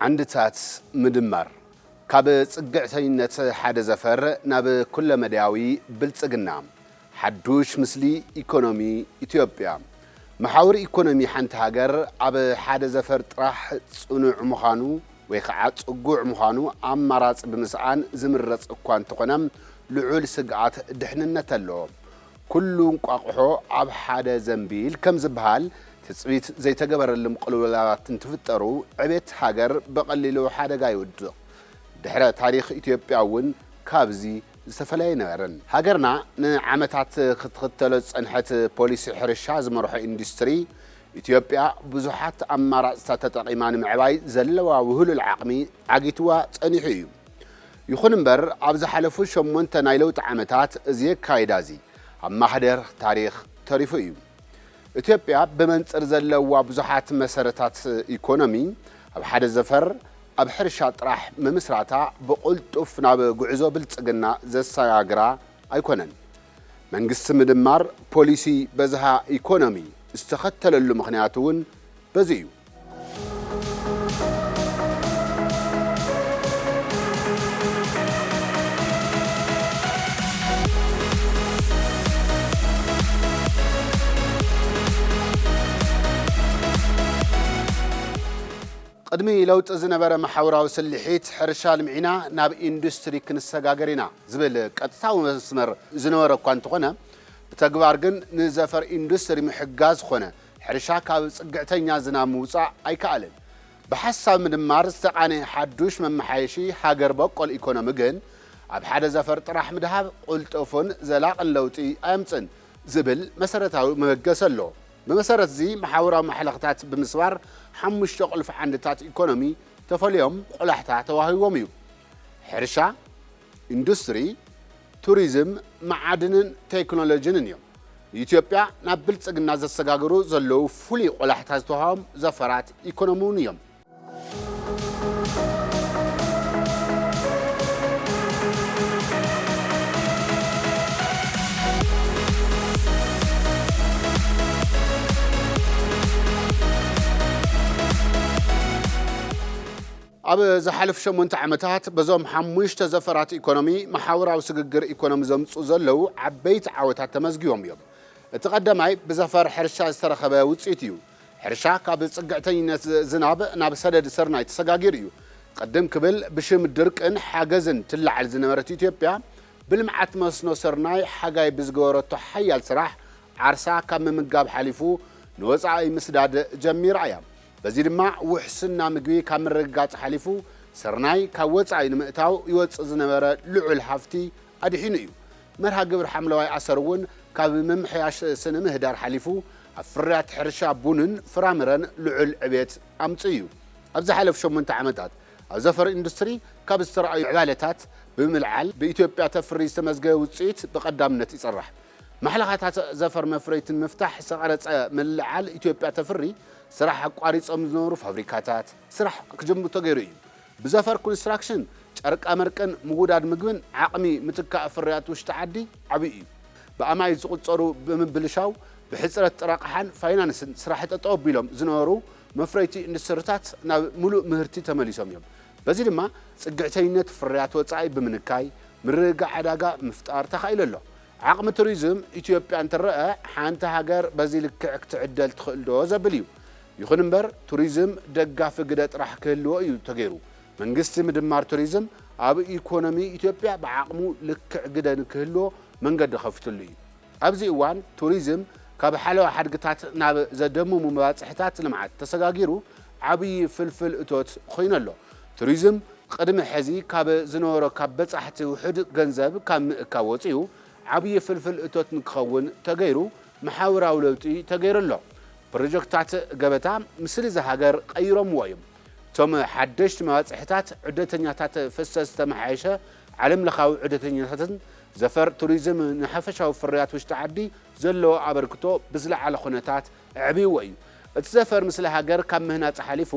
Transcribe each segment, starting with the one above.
ዓንድታት ምድማር፣ ካብ ጽግዕተኝነት ሓደ ዘፈር ናብ ኩለመዳያዊ ብልጽግና። ሓዱሽ ምስሊ ኢኮኖሚ ኢትዮጵያ። መሓውር ኢኮኖሚ ሓንቲ ሃገር ኣብ ሓደ ዘፈር ጥራሕ ጽኑዕ ምዃኑ ወይ ከዓ ጽጉዕ ምዃኑ ኣማራጺ ብምስኣን ዝምረጽ እኳ እንተኾነ፣ ልዑል ስግኣት ድሕንነት ኣለዎ። ኩሉ እንቋቑሖ ኣብ ሓደ ዘንቢል ከም ዝበሃል፣ ትጽቢት ዘይተገበረሎም ቅልውላዋት እንትፍጠሩ፣ ዕቤት ሃገር ብቐሊሉ ሓደጋ ይውድቕ። ድሕረ ታሪኽ ኢትዮጵያ እውን ካብዚ ዝተፈለየ ኣይነበረን። ሃገርና ንዓመታት ክትኽተሎ ዝጸንሐት ፖሊሲ ሕርሻ ዝመርሖ ኢንዱስትሪ፣ ኢትዮጵያ ብዙሓት ኣማራጽታት ተጠቒማ ንምዕባይ ዘለዋ ውህሉል ዓቕሚ ዓጊትዋ ጸኒሑ እዩ። ይኹን እምበር፣ ኣብ ዝሓለፉ ሸሞንተ ናይ ለውጢ ዓመታት እዚ ኣካይዳ እዚ ኣብ ማህደር ታሪኽ ተሪፉ እዩ። ኢትዮጵያ ብመንጽር ዘለዋ ብዙሓት መሰረታት ኢኮኖሚ፣ ኣብ ሓደ ዘፈር ኣብ ሕርሻ ጥራሕ ምምስራታ ብቕልጡፍ ናብ ጉዕዞ ብልጽግና ዘሰጋግራ ኣይኮነን። መንግስቲ ምድማር ፖሊሲ በዝሃ ኢኮኖሚ ዝተኸተለሉ ምኽንያት እውን በዚ እዩ። ቅድሚ ለውጢ ዝነበረ መሓውራዊ ስልሒት፣ ሕርሻ ልምዒና ናብ ኢንዱስትሪ ክንሰጋገር ኢና ዝብል ቀጥታዊ መስመር ዝነበረ እኳ እንተኾነ፣ ብተግባር ግን ንዘፈር ኢንዱስትሪ ምሕጋዝ ኾነ ሕርሻ ካብ ጽግዕተኛ ዝናብ ምውጻእ ኣይከኣለን። ብሓሳብ ምድማር ዝተቓነ ሓዱሽ መመሓየሺ ሃገር በቆል ኢኮኖሚ ግን፣ ኣብ ሓደ ዘፈር ጥራሕ ምድሃብ ቅልጡፍን ዘላቕን ለውጢ ኣየምጽእን ዝብል መሰረታዊ መበገሲ ኣሎ። ብመሰረት እዚ፣ መሓውራዊ ማሕለኽታት ብምስባር፣ ሓሙሽተ ቁልፊ ዓንድታት ኢኮኖሚ ተፈልዮም ቆላሕታ ተዋሂቦም እዩ። ሕርሻ፣ ኢንዱስትሪ፣ ቱሪዝም፣ መዓድንን ቴክኖሎጂን እዮም። ንኢትዮጵያ ናብ ብልጽግና ዘሰጋግሩ ዘለዉ ፍሉይ ቆላሕታ ዝተዋህቦም ዘፈራት ኢኮኖሚ እውን እዮም። ኣብ ዝሓለፉ ሸሞንተ ዓመታት በዞም ሓሙሽተ ዘፈራት ኢኮኖሚ፣ መሓውራዊ ስግግር ኢኮኖሚ ዘምጽኡ ዘለዉ ዓበይቲ ዓወታት ተመዝጊቦም እዮም። እቲ ቀዳማይ ብዘፈር ሕርሻ ዝተረኸበ ውጽኢት እዩ። ሕርሻ ካብ ጽግዕተኝነት ዝናብ ናብ ሰደድ ስርናይ ተሰጋጊሩ እዩ። ቅድም ክብል ብሽም ድርቅን ሓገዝን ትለዓል ዝነበረት ኢትዮጵያ፣ ብልምዓት መስኖ ስርናይ ሓጋይ ብዝገበረቶ ሓያል ስራሕ፣ ዓርሳ ካብ ምምጋብ ሓሊፉ ንወጻኢ ምስዳድ ጀሚራ እያ። በዚ ድማ ውሕስና ምግቢ ካብ ምርግጋጽ ሓሊፉ፣ ስርናይ ካብ ወጻኢ ንምእታው ይወጽእ ዝነበረ ልዑል ሃፍቲ ኣድሒኑ እዩ። መርሃ ግብሪ ሓምለዋይ ኣሰር እውን ካብ ምምሕያሽ ስነ ምህዳር ሓሊፉ፣ ኣብ ፍርያት ሕርሻ ቡንን ፍራምረን ልዑል ዕቤት ኣምጺኡ እዩ። ኣብ ዝሓለፉ ሸሞንተ ዓመታት፣ ኣብ ዘፈር ኢንዱስትሪ ካብ ዝተረኣዩ ዕባለታት ብምልዓል፣ ብኢትዮጵያ ተፍሪ ዝተመዝገበ ውጽኢት ብቐዳምነት ይጸራሕ። ማሕለኻታት ዘፈር መፍረይቲ ንምፍታሕ ዝተቐረጸ ምልዓል፣ ኢትዮጵያ ተፍሪ ስራሕ ኣቋሪጾም ዝነበሩ ፋብሪካታት ስራሕ ክጅምሩ ተገይሩ እዩ። ብዘፈር ኮንስትራክሽን፣ ጨርቃ መርቅን ምውዳድ ምግብን ዓቕሚ ምትካእ ፍርያት ውሽጢ ዓዲ ዓብዩ እዩ። ብኣማኢት ዝቑጸሩ ብምብልሻው፣ ብሕጽረት ጥረ ኣቕሓን ፋይናንስን ስራሕ ጠጠው ኣቢሎም ዝነበሩ መፍረይቲ ኢንዱስትሪታት ናብ ምሉእ ምህርቲ ተመሊሶም እዮም። በዚ ድማ ጽግዕተኝነት ፍርያት ወጻኢ ብምንካይ፣ ምርግጋዕ ዕዳጋ ምፍጣር ተኻኢሉ ኣሎ። ዓቕሚ ቱሪዝም ኢትዮጵያ እንትረኣ፣ ሓንቲ ሃገር በዚ ልክዕ ክትዕደል ትኽእል ዶ ዘብል እዩ። ይኹን እምበር፣ ቱሪዝም ደጋፊ ግደ ጥራሕ ክህልዎ እዩ ተገይሩ። መንግስቲ ምድማር ቱሪዝም ኣብ ኢኮኖሚ ኢትዮጵያ ብዓቕሙ ልክዕ ግደ ንክህልዎ መንገዲ ከፊትሉ እዩ። ኣብዚ እዋን፣ ቱሪዝም ካብ ሓለዋ ሓድግታት ናብ ዘደምሙ መባጽሕታት ልምዓት ተሰጋጊሩ፣ ዓብዪ ፍልፍል እቶት ኮይኑ ኣሎ። ቱሪዝም ቅድሚ ሕዚ ካብ ዝነበሮ ካብ በጻሕቲ ውሑድ ገንዘብ ካብ ምእካብ ወጺኡ፣ ዓብዪ ፍልፍል እቶት ንክኸውን ተገይሩ፣ መሓውራዊ ለውጢ ተገይሩ ኣሎ። ፕሮጀክታት ገበታ ምስሊ እዛ ሃገር ቀይሮምዎ እዮም። እቶም ሓደሽቲ መባጽሕታት፣ ዑደተኛታት ፍሰት ዝተመሓየሸ ዓለም ለኻዊ ዑደተኛታትን ዘፈር ቱሪዝም ንሓፈሻዊ ፍርያት ውሽጢ ዓዲ ዘለዎ ኣበርክቶ ብዝለዓለ ኩነታት ኣዕብይዎ እዩ። እቲ ዘፈር ምስሊ ሃገር ካብ ምህናጽ ሓሊፉ፣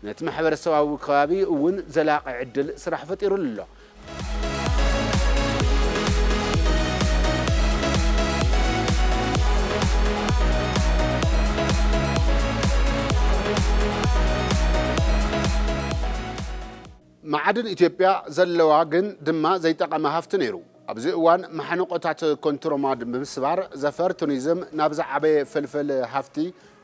ነቲ ማሕበረሰባዊ ከባቢ እውን ዘላቒ ዕድል ስራሕ ፈጢሩሉ ኣሎ። መዓድን ኢትዮጵያ ዘለዋ ግን ድማ ዘይጠቐመ ሃፍቲ ነይሩ። ኣብዚ እዋን ማሕንቆታት ኮንትሮባንድ ብምስባር ዘፈር ቱሪዝም ናብ ዝዓበየ ፍልፍል ሃፍቲ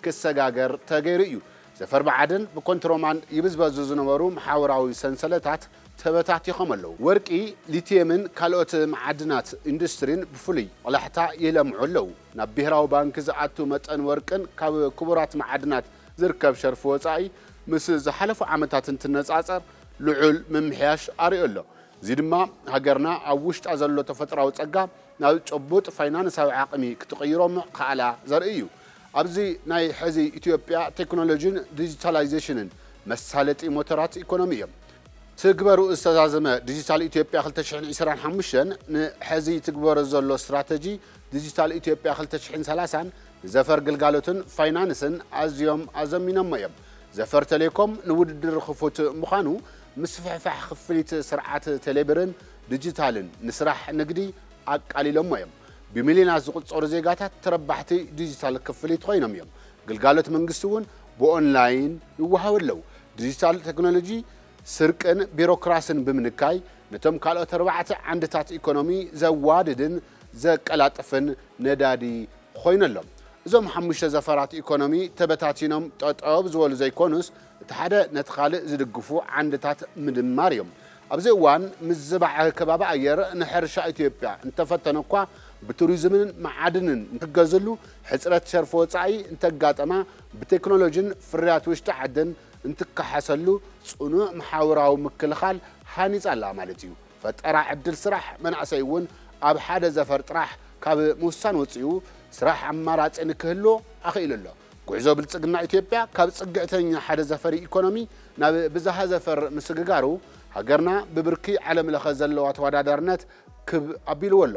ክሰጋገር ተገይሩ እዩ። ዘፈር መዓድን ብኮንትሮባንድ ይብዝበዙ ዝነበሩ መሓውራዊ ሰንሰለታት ተበታቲኾም ኣለዉ። ወርቂ፣ ሊቲየምን ካልኦት መዓድናት ኢንዱስትሪን ብፍሉይ ቆላሕታ የለምዑ ኣለዉ። ናብ ብሄራዊ ባንክ ዝኣቱ መጠን ወርቅን ካብ ክቡራት መዓድናት ዝርከብ ሸርፊ ወጻኢ ምስ ዝሓለፉ ዓመታት እንትነጻጸር ልዑል ምምሕያሽ ኣርእዩ ኣሎ። እዚ ድማ ሃገርና ኣብ ውሽጣ ዘሎ ተፈጥራዊ ጸጋ ናብ ጭቡጥ ፋይናንሳዊ ዓቕሚ ክትቕይሮ ምኽኣላ ዘርኢ እዩ። ኣብዚ ናይ ሕዚ ኢትዮጵያ ቴክኖሎጂን ዲጂታላይዜሽንን መሳለጢ ሞተራት ኢኮኖሚ እዮም። ትግበሩ ዝተዛዘመ ዲጂታል ኢትዮጵያ ክልተ ሽሕን ዕስራን ሓሙሽተን ንሕዚ ትግበሩ ዘሎ ስትራተጂ ዲጂታል ኢትዮጵያ ክልተ ሽሕን ሰላሳን ንዘፈር ግልጋሎትን ፋይናንስን ኣዝዮም ኣዘሚኖሞ እዮም። ዘፈር ቴሌኮም ንውድድር ክፉት ምዃኑ፣ ምስፍሕፋሕ ክፍሊት ስርዓት ቴሌብርን ዲጂታልን ንስራሕ ንግዲ ኣቃሊሎሞ እዮም። ብሚልዮናት ዝቑጸሩ ዜጋታት ተረባሕቲ ዲጂታል ክፍሊት ኮይኖም እዮም። ግልጋሎት መንግስቲ እውን ብኦንላይን ይወሃቡ ኣለዉ። ዲጂታል ቴክኖሎጂ ስርቅን ቢሮክራስን ብምንካይ ነቶም ካልኦት ኣርባዕተ ዓንድታት ኢኮኖሚ ዘዋድድን ዘቀላጥፍን ነዳዲ ኮይኑ ኣሎ። እዞም ሓሙሽተ ዘፈራት ኢኮኖሚ ተበታቲኖም ጠጠው ዝበሉ ዘይኮኑስ፣ እቲ ሓደ ነቲ ካልእ ዝድግፉ ዓንድታት ምድማር እዮም። ኣብዚ እዋን ምዝባዕ ከባቢ ኣየር ንሕርሻ ኢትዮጵያ እንተፈተነ እኳ፣ ብቱሪዝምን መዓድንን እንትገዝሉ፣ ሕፅረት ሸርፊ ወፃኢ እንተጋጠማ፣ ብቴክኖሎጂን ፍርያት ውሽጢ ዓድን እንትከሓሰሉ፣ ፅኑዕ መሓውራዊ ምክልኻል ሃኒፃ ኣላ ማለት እዩ። ፈጠራ ዕድል ስራሕ መናእሰይ እውን ኣብ ሓደ ዘፈር ጥራሕ ካብ ምውሳን ወፂኡ ስራሕ ኣማራፂ ንክህልዎ ኣኽኢሉ ኣሎ። ጉዕዞ ብልፅግና ኢትዮጵያ ካብ ፅግዕተኛ ሓደ ዘፈር ኢኮኖሚ ናብ ብዝሃ ዘፈር ምስግጋሩ ሃገርና ብብርኪ ዓለም ለኸ ዘለዋ ተወዳዳርነት ክብ ኣቢልዎ ኣሎ።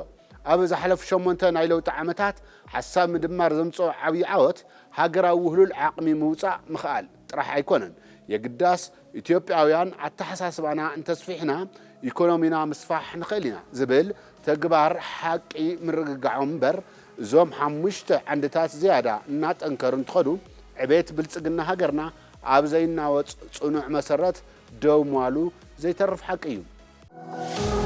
ኣብ ዝሓለፉ ሸሞንተ ናይ ለውጢ ዓመታት ሓሳብ ምድማር ዘምፅኦ ዓብዪ ዓወት ሃገራዊ ውህሉል ዓቕሚ ምውፃእ ምኽኣል ጥራሕ ኣይኮነን። የግዳስ ኢትዮጵያውያን ኣተሓሳስባና እንተስፊሕና ኢኮኖሚና ምስፋሕ ንኽእል ኢና ዝብል ተግባር ሓቂ ምርግጋዖም እምበር፣ እዞም ሓሙሽተ ዓንድታት ዝያዳ እናጠንከሩ እንትኸዱ ዕቤት ብልፅግና ሃገርና ኣብ ዘይናወፅ ፅኑዕ መሰረት ደው ምባሉ ዘይተርፍ ሓቂ እዩ።